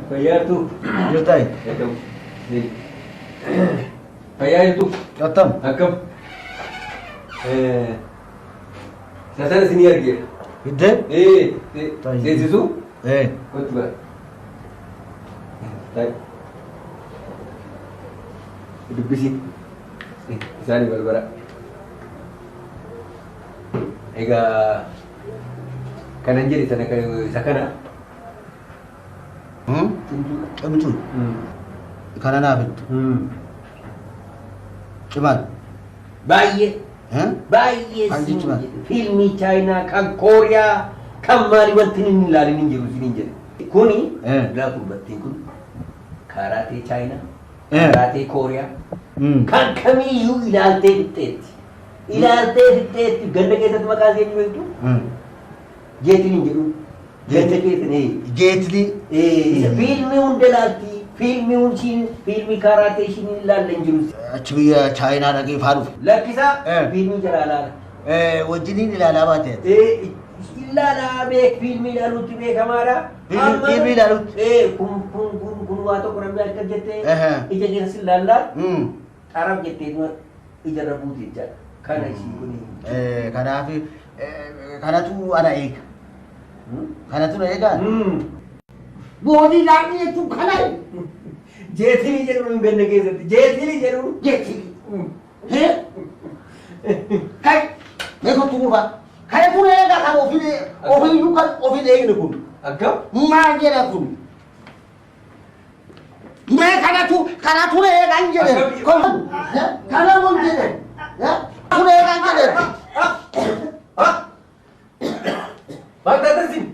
Fayyaartuu. Jirtaa? Akkam. Fayyaa jirtu. Attam. Akkam. Isa sana isinii argeera. Fiddee? Ee, Tayyib. seensisuu? Ee. Kottu bara. Ta'i. Dubbisi. Isaanii balbala. Egaa kanan jedhe sana isa kana. Cimtuudha. Cimtuu. Kana naa fiddu. Cimaan. Baay'ee. Baay'ee Kan siin cimaa. jedhe. Fiilmii Chaayinaa kan Kooriyaa kan maali wanti inni hin ilaalin hin jiru isiniin jedhe. Kuni laa gurbattiin kun kaaraatee Chaayinaa, kaaraatee Kooriyaa kan kamiyyuu ilaaltee fixxeetti. Ilaaltee fixxeetti ganda keessatti maqaa ishee eenyu beektu? Jeetiin hin jedhu. Ganda keessan ee. Jeetlii. Isa fiilmii hunda ilaalti. Fiilmii hundi fiilmii kaaraatee ishiin hin ilaalle hin jiru. Achi biyya Chaayinaa dhaqee faa dhufe. Lakkisaa fiilmii jaraa ilaala. Wajjiniin ilaalaa baate. Ilaalaa beek fiilmii ilaaluutti beekamaadha. Fiilmii ilaaluutti. Kun kun kun kun waa tokko namni akka jettee ija keessa si ilaallaa xaraf jettee ijarra buuti jechaadha. Kana ishii kuni. Kanaaf kanatu ana eega. Kanatu na eegaa? Boodii laaqii jechuun kana. Jeetilii jedhuun hin ganda keessatti. Jeetilii jedhuun. Jeetilii. Hee? Kai. Mee kottu gurbaa. Kanatu na eegaa kan ofii ofiiyyuu kan ofiin eegne kun. Akkam? Maal jedha kun? Mee kanatu kanatu na eegaan jedhe. Kana mun jedhe. Kanatu na eegaan jedhe. Maal taatan sin?